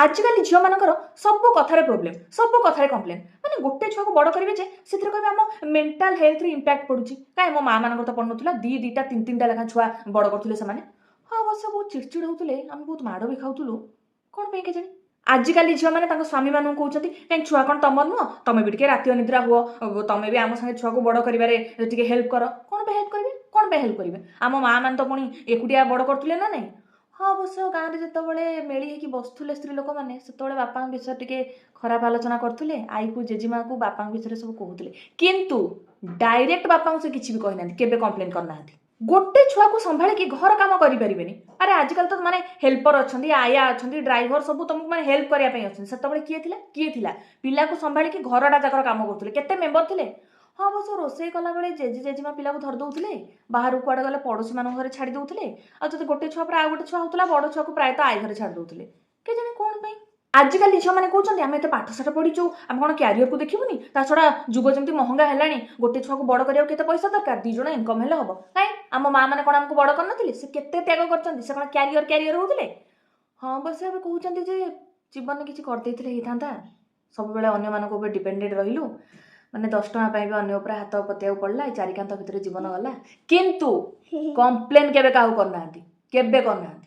ଆଜିକାଲି ଝିଅମାନଙ୍କର ସବୁ କଥାରେ ପ୍ରୋବ୍ଲେମ୍, ସବୁ କଥାରେ କମ୍ପ୍ଲେନ୍। ମାନେ ଗୋଟେ ଛୁଆକୁ ବଡ଼ କରିବେ ଯେ ସେଥିରେ କହିବେ ଆମ ମେଣ୍ଟାଲ ହେଲ୍ଥରେ ଇମ୍ପାକ୍ଟ ପଡୁଛି। କାଇଁ, ମୋ ମା ମାନଙ୍କର ତ ପଡୁନଥିଲା। ଦି ଦିଟା, ତିନି ତିନିଟା ଲେଖା ଛୁଆ ବଡ଼ କରୁଥିଲେ ସେମାନେ। ହଁ, ଅବଶ୍ୟ ବହୁତ ଚିଡ଼ଚିଡ଼ ହଉଥିଲେ, ଆମେ ବହୁତ ମାଡ଼ ବି ଖାଉଥିଲୁ, କ'ଣ ପାଇଁ କେଜାଣି। ଆଜିକାଲି ଝିଅମାନେ ତାଙ୍କ ସ୍ୱାମୀମାନଙ୍କୁ କହୁଛନ୍ତି, କାଇଁ, ଛୁଆ କ'ଣ ତମର ନୁହଁ? ତମେ ବି ଟିକେ ରାତି ଅନିଦ୍ରା ହୁଅ, ତମେ ବି ଆମ ସାଙ୍ଗେ ଛୁଆକୁ ବଡ଼ କରିବାରେ ଟିକେ ହେଲ୍ପ କର। କ'ଣ ପାଇଁ ହେଲ୍ପ କରିବେ? କ'ଣ ପାଇଁ ହେଲ୍ପ କରିବେ? ଆମ ମା ମାନେ ତ ପୁଣି ଏକୁଟିଆ ବଡ଼ କରୁଥିଲେ ନା ନାଇଁ? ହଁ, ଅବଶ୍ୟ ଗାଁରେ ଯେତେବେଳେ ମେଳି ହେଇକି ବସୁଥିଲେ ସ୍ତ୍ରୀ ଲୋକମାନେ, ସେତେବେଳେ ବାପାଙ୍କ ବିଷୟରେ ଟିକେ ଖରାପ ଆଲୋଚନା କରୁଥିଲେ। ଆଈକୁ, ଜେଜେମାକୁ ବାପାଙ୍କ ବିଷୟରେ ସବୁ କହୁଥିଲେ, କିନ୍ତୁ ଡାଇରେକ୍ଟ ବାପାଙ୍କୁ ସେ କିଛି ବି କହିନାହାନ୍ତି, କେବେ କମ୍ପ୍ଲେନ୍ କରିନାହାନ୍ତି। ଗୋଟେ ଛୁଆକୁ ସମ୍ଭାଳିକି ଘର କାମ କରିପାରିବେନି? ଆରେ, ଆଜିକାଲି ତ ମାନେ ହେଲ୍ପର ଅଛନ୍ତି, ଆୟା ଅଛନ୍ତି, ଡ୍ରାଇଭର, ସବୁ ତମକୁ ମାନେ ହେଲ୍ପ କରିବା ପାଇଁ ଅଛନ୍ତି। ସେତେବେଳେ କିଏ ଥିଲା? କିଏ ଥିଲା? ପିଲାକୁ ସମ୍ଭାଳିକି ଘରଟା ଯାକର କାମ କରୁଥିଲେ। କେତେ ମେମ୍ବର ଥିଲେ? ହଁ, ଅବଶ୍ୟ ରୋଷେଇ କଲାବେଳେ ଜେଜେ ଜେଜେମା ପିଲାକୁ ଧରି ଦଉଥିଲେ, ବାହାରକୁ କୁଆଡ଼େ ଗଲେ ପଡ଼ୋଶୀମାନଙ୍କ ଘରେ ଛାଡ଼ି ଦଉଥିଲେ। ଆଉ ଯଦି ଗୋଟେ ଛୁଆ ପରେ ଆଉ ଗୋଟେ ଛୁଆ ହଉଥିଲା, ବଡ଼ ଛୁଆକୁ ପ୍ରାୟତଃ ଆଈ ଘରେ ଛାଡ଼ି ଦଉଥିଲେ, କେଜାଣି କ'ଣ ପାଇଁ। ଆଜିକାଲି ଝିଅମାନେ କହୁଛନ୍ତି, ଆମେ ଏତେ ପାଠ ସାଠ ପଢିଛୁ, ଆମେ କ'ଣ କ୍ୟାରିୟରକୁ ଦେଖିବୁନି? ତା ଛଡ଼ା ଯୁଗ ଯେମିତି ମହଙ୍ଗା ହେଲାଣି, ଗୋଟେ ଛୁଆକୁ ବଡ଼ କରିବାକୁ କେତେ ପଇସା ଦରକାର, ଦି ଜଣ ଇନକମ୍ ହେଲେ ହବ। କାଇଁ, ଆମ ମା ମାନେ କ'ଣ ଆମକୁ ବଡ଼ କରିନଥିଲେ? ସେ କେତେ ତ୍ୟାଗ କରିଛନ୍ତି। ସେ କ'ଣ କ୍ୟାରିୟର କ୍ୟାରିୟର ହଉଥିଲେ? ହଁ, ଅବଶ୍ୟ ଏବେ କହୁଛନ୍ତି ଯେ ଜୀବନରେ କିଛି କରିଦେଇଥିଲେ ହେଇଥାନ୍ତା, ସବୁବେଳେ ଅନ୍ୟମାନଙ୍କ ଉପରେ ଡିପେଣ୍ଡେଣ୍ଟ ରହିଲୁ, ମାନେ 10 ଟଙ୍କା ପାଇଁ ବି ଅନ୍ୟ ଉପରେ ହାତ ପତିବାକୁ ପଡ଼ିଲା, ଏଇ ଚାରିକାନ୍ଥ ଭିତରେ ଜୀବନ ଗଲା। କିନ୍ତୁ କମ୍ପ୍ଲେନ୍ କେବେ କାହାକୁ କରିନାହାନ୍ତି, କେବେ କରିନାହାନ୍ତି।